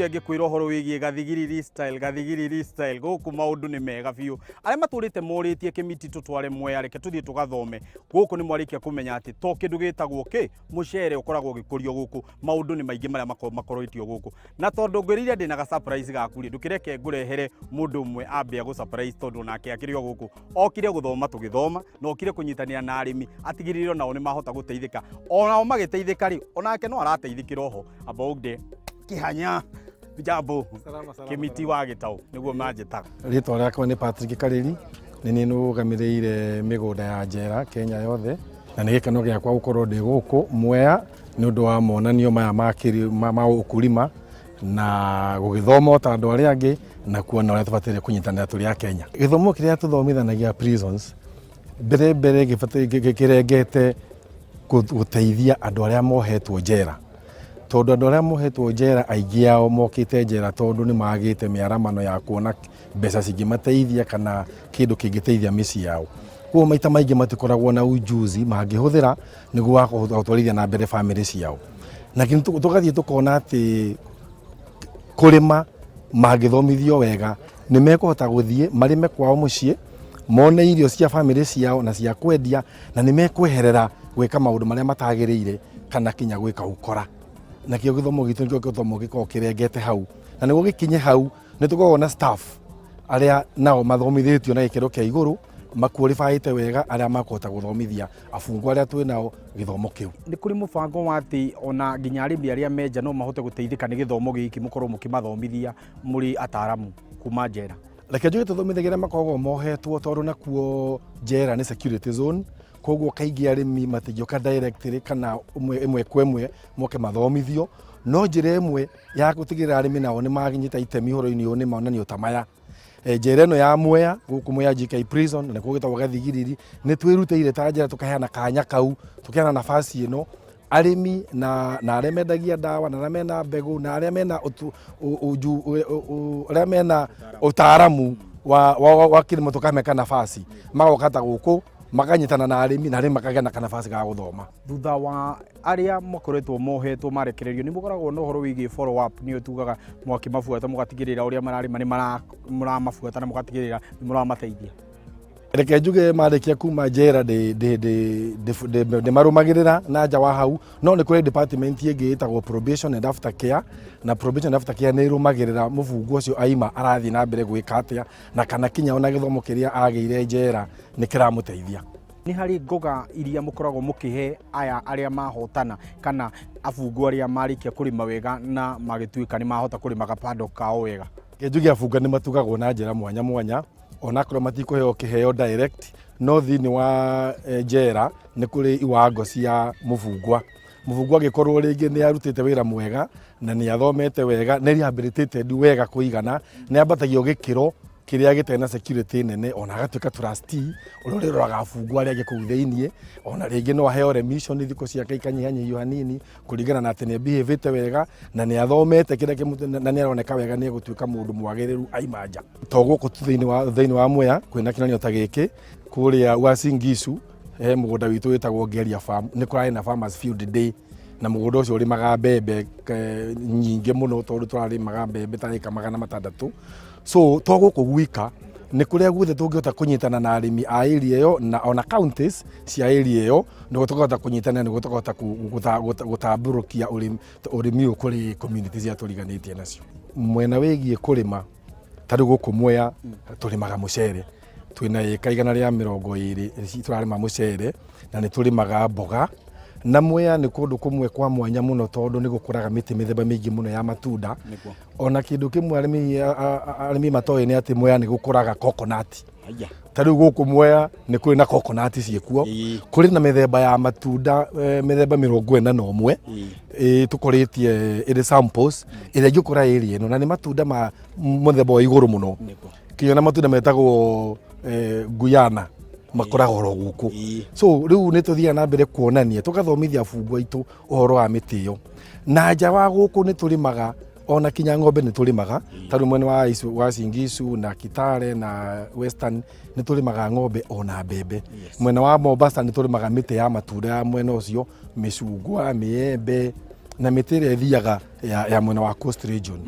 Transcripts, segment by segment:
Ndũire ngĩkwĩra ũhoro wĩgiĩ Gathigiriri style, Gathigiriri style. Gũkũ maũndũ nĩ mega biũ. Arĩa matũrĩte morĩtie kĩmiti tũtware Mwea, reke tũthiĩ tũgathome. Gũkũ nĩ mwarĩkia kũmenya atĩ to kĩndũ gĩtagwo kĩ mũcere ũkoragwo ũgĩkũrio gũkũ. Maũndũ nĩ maingĩ marĩa makoragwo makorĩtio gũkũ. Na tondũ ngwĩrĩire ndĩna ga surprise gaku rĩ, ndũkĩreke ngũrehere mũndũ ũmwe ambe agũ surprise tondũ nake akĩrĩ o gũkũ. Okire gũthoma tũgĩthoma na okire kũnyitanĩra na arĩmi atigĩrĩre onao nĩ mahota gũteithĩka. Onao magĩteithĩka rĩ, onake no arateithĩkĩra oho. Amba ũnde kĩhanya jambo. Salama, salama, Kĩmiti wa Gĩtaũ nĩguo manjĩtaga. Rĩtwa rĩakwa nĩ Patrick Karĩri, nĩ niĩ nũgamĩrĩire mĩgũnda ya njera Kenya yothe, na nĩ gĩkeno gĩakwa gũkorwo ndĩ gũkũ Mwea nĩ ũndũ wa monanio maya ma ũkulima na gũgĩthoma o ta andũ arĩa angĩ na kuona ũrĩa tũbataire kũnyitanĩra tũrĩ a Kenya. Gĩthomo kĩrĩa tũthomithanagia prisons mbere mbere kĩrengete gũteithia andũ arĩa mohetwo njera, tondũ andũ arĩa mohetwo njera aingĩ ao mokĩte njera tondũ nĩ magĩte mĩaramano ya kuona mbeca cingĩmateithia kana kĩndũ kĩngĩteithia mĩciĩ yao. Koguo maita maingĩ matikoragwo na ujuzi mangĩhũthĩra nĩguo wa kũhota gũtwarithia na mbere bamĩrĩ ciao. Na tũgathiĩ tũkona atĩ kũrĩma mangĩthomithio wega nĩ mekũhota gũthiĩ marĩme kwao mũciĩ, mone irio cia bamĩrĩ ciao na cia kwendia, na nĩ mekweherera gwĩka maũndũ marĩa matagĩrĩire kana kinya gwĩka ũkora. Nakĩo gĩthomo gitũ nĩkĩo gĩthomo gĩkoragwo kĩrengete hau, na nĩguo gĩkinye hau nĩ tũkoragwo na staff arĩa nao mathomithĩtio na gĩkĩro kĩa igũrũ, makuoribaĩte wega, arĩa makũhota gũthomithia abungwa arĩa twĩ nao gĩthomo kĩu. Nĩ kũrĩ mũbango wa atĩ ona nginya arĩmi arĩa me nja no mahote gũteithĩka nĩ gĩthomo gĩkĩ mũkorwo mũkĩmathomithia mũrĩ ataramu kuma njera? Reke njuge tũthomithagia arĩa makoragwo mohetwo, tondũ nakuo njera nĩ security zone, koguo kaingĩ arĩmi matingĩũka directly kana ĩmwe kwa ĩmwe moke mathomithio. No njĩra ĩmwe ya gũtigĩrĩra arĩmi nao nĩ manyita itemi ũhoro-inĩ ũyũ nĩ monanio ta maya. Njera ĩno ya Mwea, gũkũ Mwea GK Prison, na nĩkuo gwĩtagwo Gathigiriri, nĩ twĩrutĩire ta njera tũkaheana kanya kau, tũkaheana nafasi ĩno arĩmi na arĩa mendagia ndawa na arĩa mena mbegũ na arĩa mena arĩa mena ũtaaramu wa kĩrĩmo, tũkameka nafasi magoka ta gũkũ makanyitana na arĩmi na arĩmi makagĩa na kanabasi ga gũthoma. Thutha wa arĩa makoretwo mohetwo marekererio, nĩ mũkoragwo na ũhoro wĩgiĩ follow up, nĩyo tugaga mwakĩmabuata mũgatigĩrĩra ũrĩa mararĩma nĩ mũramabuata na mũgatigĩrĩra nĩ mũramateithia? Reke njuge marĩkia kuma njera ndĩmarũmagĩrĩra na nja wa hau, no nĩ kũrĩ department ĩngĩ ĩtagwo probation and after care, na probation and after care nĩ ĩrũmagĩrĩra mũbungwa ũcio aima arathiĩ na mbere gwĩka atĩa, na kana kinya ona gĩthomo kĩrĩa agĩire njera nĩ kĩramũteithia. Nĩ harĩ ngoga iria mũkoragwo mũkĩhe aya arĩa mahotana kana abungwa arĩa marĩkia kũrĩma wega na magĩtuĩka nĩ mahota kũrĩma gapando kao wega? Reke njuge abungwa nĩ matugagwo na njĩra mwanya mwanya, onakorwo matikũheo kĩheo direct, no thĩinĩ wa njera nĩ kũrĩ iwango cia mũbungwa. Mũbungwa angĩkorwo rĩngĩ nĩ arutĩte wĩra mwega na nĩ athomete wega, nĩ rehabilitated wega kũigana, nĩ ambatagio gĩkĩro kĩrĩa gĩtarĩ na security nene, ona agatuĩka trustee ũrĩa ũrĩroraga abungwa arĩa angĩ kũu thĩinĩ. Ona rĩngĩ no aheo remission, thikũ ciake ikanyihanyihio hanini kũringana na atĩ nĩ behave wega na nĩ athomete kĩrĩa na nĩ aroneka wega nĩ egũtuĩka mũndũ mwagĩrĩru aima nja. To gũkũ tu thĩinĩ wa Mwea kwĩna kĩonanio ta gĩkĩ, kũrĩa Uasin Gishu he mũgũnda witũ wĩtagwo Ngeria Farm, nĩ kũrarĩ na Farmers Field Day, na mũgũnda ũcio ũrĩmaga mbembe nyingĩ mũno, tondũ tũrarĩmaga mbembe ta ĩka 600. So to gũkũ gwika, nĩ kũrĩa guothe tũngĩhota kũnyitana na arĩmi a area ĩyo na ona counties cia area ĩyo, nĩguo tũkahota kũnyitana, nĩguo tũkahota gũtambũrũkia ũrĩmi ũyũ kũrĩ community ciria tũriganĩtie nacio. Mwena wĩgiĩ kũrĩma, ta rĩu gũkũ Mwea tũrĩmaga mũcere, twĩna ĩka 120 tũrarĩma mũcere, na nĩ tũrĩmaga mboga. Na Mwea nĩ kũndũ kũmwe kwa mwanya mũno, tondũ nĩ gũkũraga mĩtĩ mĩthemba mĩingĩ mũno ya matunda. Ona kĩndũ kĩmwe arĩmi matoĩ nĩ atĩ Mwea nĩ gũkũraga coconut. Ta rĩu gũkũ Mwea nĩ kũrĩ na coconut ciĩkuo, kũrĩ na mĩthemba ya matunda mĩthemba 41 tũkũrĩtie ĩrĩ samples ĩrĩa ingĩkũra area ĩno, na nĩ matunda ma mũthemba wa igũrũ mũno. Kinya na matunda metagwo Guyana makũraga oro gũkũ. So rĩu nĩ tũthiaga na mbere kuonania, tũgathomithia abungwa aitũ ũhoro wa mĩtĩ ĩyo. Na nja wa gũkũ nĩ tũrĩmaga ona kinya ng'ombe nĩ tũrĩmaga, ta rĩu mwena wa Uasin Gishu na Kitale na Western nĩ tũrĩmaga ng'ombe ona mbembe. Mwena wa Mombasa nĩ tũrĩmaga mĩtĩ ya matunda ya mwena ũcio, mĩcungwa, mĩembe. Na mĩtĩ ĩrĩa ĩthiaga ya mwena wa Coast Region.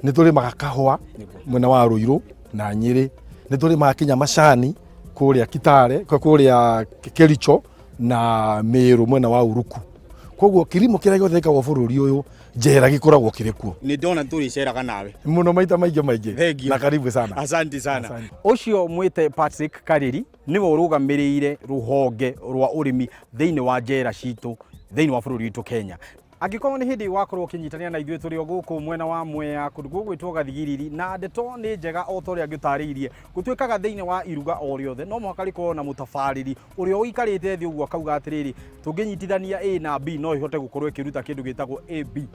Nĩ tũrĩmaga kahũa mwena wa Ruiru na Nyĩrĩ. Nĩ tũrĩmaga kinya macani kũrĩa Kitale, kũrĩa Kericho na Meru mwena wa Uruku. Koguo kilimo kĩrĩa gĩothe gĩkagwo bũrũri ũyũ njera gĩkoragwo kĩrĩ kuo. Nĩ ndona tũrĩceraga nawe. Mũno maita maingĩ maingĩ. Thank you. Na karibu sana. Asante sana. Asante. Ũcio mwĩte Patrick Kariri nĩwe ũrũgamĩrĩire rũhonge rwa ũrĩmi thĩinĩ wa njera citũ thĩinĩ wa bũrũri witũ Kenya. Angĩkorwo nĩ hĩndĩ wakorwo ũkĩnyitanĩra na ithuĩ, tũrĩ o gũkũ mwena wa Mwea, kũndũ gũgwĩtwo Gathigiriri, na ndeto nĩ njega o ta ũrĩa ngĩtarĩirie. Gũtuĩkaga thĩinĩ wa iruga o rĩothe no mũhaka rĩkorwo na mũtabarĩri ũrĩa ũikarĩte thĩ ũguo akauga atĩrĩrĩ, tũngĩnyitithania A na B no ĩhote gũkorwo ĩkĩruta kĩndũ gĩtagwo AB.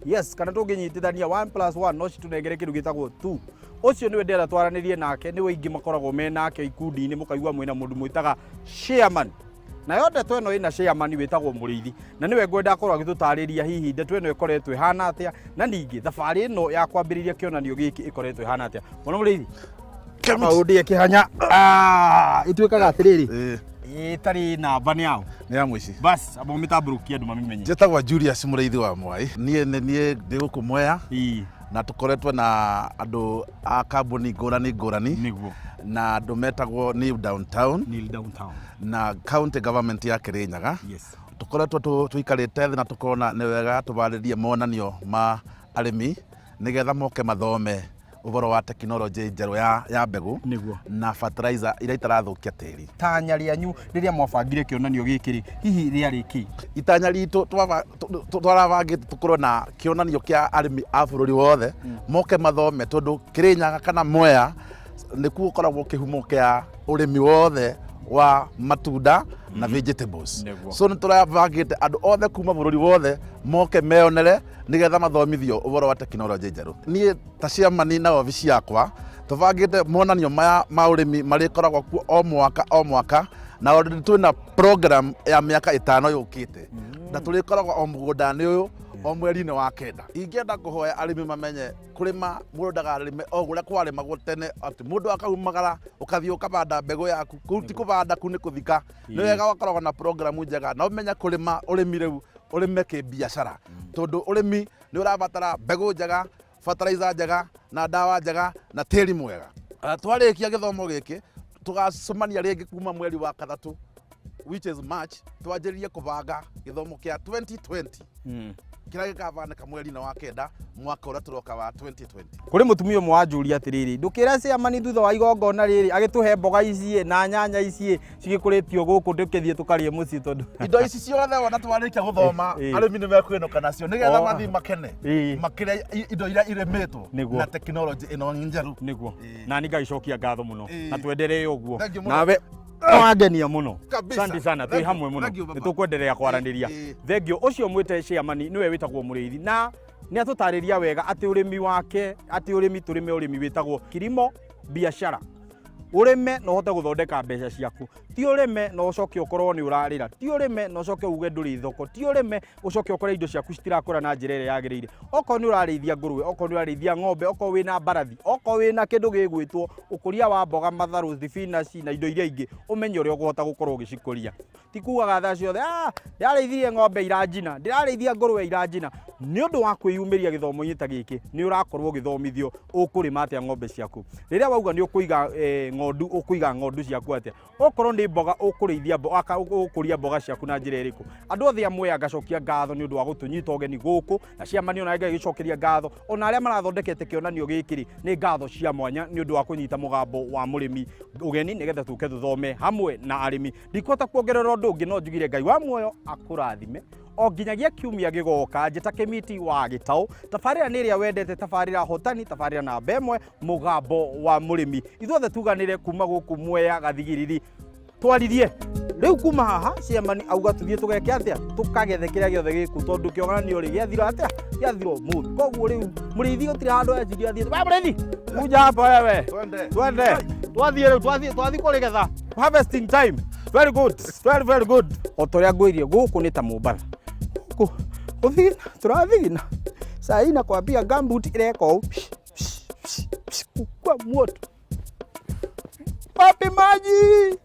Yes, kana tũngĩnyitithania 1 plus 1 no citũnengere kĩndũ gĩtagwo 2. Ũcio nĩwe ndĩrenda twaranĩrie nake, nĩwe ingĩ makoragwo me nake ikundi-inĩ, mũkaigua mwĩna mũndũ mwĩtaga chairman. Nayo ndeto ĩno ĩna chairman wĩtagwo Mũrĩithi, na nĩwe ngwenda akorwo agĩtũtarĩria hihi ndeto ĩno ĩkoretwo ĩhana atĩa, na ningĩ thabarĩ ĩno ya kwambĩrĩria kĩonanio gĩkĩ ĩkoretwo ĩhana atĩa. Mwana Mũrĩithi, maũndĩ kĩhanya ĩtuĩkaga atĩrĩrĩ, ĩtarĩ namba nĩ yao? Nĩ ya mũici. Bas amba ũmĩtambũrũkie andũ mamĩmenye. Njĩtagwo Julius Mũrĩithi wa Mwai. Niĩ nĩ niĩ ndĩ gũkũ Mwea na tũkoretwo na andũ a kambuni ngũrani ngũrani na andũ metagwo New Downtown Nil Downtown na county government ya Kirinyaga. Tũkoretwo tũikarĩte thĩ na tũkona nĩ wega tũbarĩrie monanio ma arĩmi nĩgetha moke mathome ũhoro wa tekinoronjĩ njerũ ya mbegũ na fertilizer iria itarathũkia tĩri. Tanya rĩanyu rĩrĩa mwabangire kĩonanio gĩkĩ rĩ, hihi rĩarĩ kĩ? Itanya ritũ twarabangĩte tũkorwo na kĩonanio kĩa arĩmi a bũrũri wothe moke mathome, tondũ Kirinyaga kana Mwea nĩkuo gũkoragwo kĩhumo kĩa ũrĩmi wothe wa matunda na vegetables. So nĩ tũrabangĩte andũ othe kuma bũrũri wothe moke meonere nĩgetha mathomithio ũhoro wa tekinoronjĩ njerũ. Niĩ ta chairman na obici yakwa tũbangĩte monanio maya ma ũrĩmi marĩkoragwo kuo o mwaka o mwaka, na already twĩna program ya mĩaka 5 yũkĩte, na tũrĩkoragwo o mũgũnda-inĩ ũyũ o mweri-inĩ wa 9. Ingĩenda kũhoya arĩmi mamenye kũrĩma, mũndũ ndakarĩme o ũrĩa kwarĩmagwo tene, atĩ mũndũ akaumagara ũkathiĩ ũkabanda mbegũ yaku. Kũu ti kũbanda, kũu nĩ kũthika. Nĩ wega ũgakoragwo na program njega na ũmenye kũrĩma ũrĩmi rĩu ũrĩme kĩbiacara, tondũ ũrĩmi nĩ ũrabatara mbegũ njega, fertilizer njega na ndawa njega na tĩri mwega. Twarĩkia gĩthomo gĩkĩ tũgacemania rĩngĩ kuma mweri wa 3, which is March, twanjĩrĩrie kũbanga gĩthomo kĩa 2020 kĩrĩa gĩkabanĩka mweri-inĩ wa 9 mwaka ũrĩa tũroka wa 2020. Kũrĩ mũtumia ũmwe wanjũria atĩrĩrĩ, ndũkĩre chairman thutha wa igongona rĩrĩ agĩtũhe mboga ici na nyanya ici cigĩkũrĩtio gũkũ, ndũkĩthiĩ tũkarĩe mũciĩ tondũ indo ici ciothe wona twarĩkia gũthoma arĩmi nĩ mekũinũka nacio nĩgetha mathiĩ makene makĩrĩa indo iria irĩmĩtwo na tekinoronjĩ ĩno njerũ. Nĩguo. Na nĩ ngagĩcokia ngatho mũno na twenderee ũguo. Thank you mũno. Nawe wangenia mũno. Kabisa. Asante sana, twĩ Thank you. hamwe mũno. Thank you, baba. Nĩ tũkwenderea kwaranĩria. Thank you. Ũcio mwĩte chairman nĩwe wĩtagwo Mũrĩithi, na nĩ atũtarĩria wega atĩ ũrĩmi wake, atĩ ũrĩmi tũrĩme ũrĩmi wĩtagwo kilimo biashara. Ũrĩme na ũhote gũthondeka mbeca ciaku. Ti ũrĩme na ũcoke ũkorwo nĩ ũrarĩra. Ti ũrĩme na ũcoke uge ndũrĩ thoko. Ti ũrĩme ũcoke ũkore indo ciaku citirakũra na njĩra ĩrĩa yagĩrĩire. Okorwo nĩ ũrarĩithia ngũrũwe, okorwo nĩ ũrarĩithia ng'ombe, okorwo wĩna mbarathi, okorwo wĩna kĩndũ gĩgwĩtwo ũkũria wa mboga, matharũ, thibinaci na indo iria ingĩ, ũmenye ũrĩa ũkũhota gũkorwo ũgĩcikũria. Ti kugaga thaa ciothe, ndĩrarĩithirie ng'ombe iranjina, ndĩrarĩithia ngũrũwe iranjina. Nĩ ũndũ wa kwĩyumĩria gĩthomo-inĩ ta gĩkĩ, nĩ ũrakorwo ũgĩthomithio ũkũrĩma atĩa ng'ombe ciaku. Rĩrĩa wauga nĩ ũkũiga ng'ondu, ũkũiga ng'ondu ciaku atĩa? Okorwo nĩ mboga, ũkũrĩithia mboga, ũgũkũria mboga ciaku na njĩra ĩrĩkũ? Andũ othe a Mwea ngacokia ngatho nĩ ũndũ wa gũtũnyita ũgeni gũkũ, na chairman ona ngagĩcokeria ngatho, ona arĩa marathondekete kĩonanio gĩkĩ rĩ, nĩ ngatho cia mwanya nĩ ũndũ wa kũnyita mũgambo wa mũrĩmi ũgeni nĩgetha tũke tũthome hamwe na arĩmi. Ndikũhota kuongerera ũndũ ũngĩ, no njugire Ngai wa muoyo akũrathime o nginyagia kiumia gĩgoka. Njĩta Kĩmiti wa Gĩtaũ. Tabarĩra nĩ ĩrĩa wendete, tabarĩra hotani, tabarĩra namba 1, mũgambo wa mũrĩmi. Ithuothe tuganĩre kuma gũkũ Mwea Gathigiriri, twaririe rĩu kuma haha. Chairman auga tũthiĩ tũgeke atĩa? Tũkagethe kĩrĩa gĩothe gĩku, tondũ kĩonanio rĩ gĩathira atĩa? Gĩathira ũmũthĩ. Koguo rĩu mũrĩithi gũtirĩ handũ eciria athiĩte. We mũrĩithi, kuja hapa wewe. Twende. Twende. Twathiĩ rĩu, twathiĩ kũrĩgetha. Harvesting time. Very good. Very, very good. O ta ũrĩa ngwĩrire, gũkũ nĩ ta Mombatha. Gũkũ gũthigina, tũrathigina. Saa hii nakwambia gumboot ĩreka ũũ. Kwa moto. Wapi maji?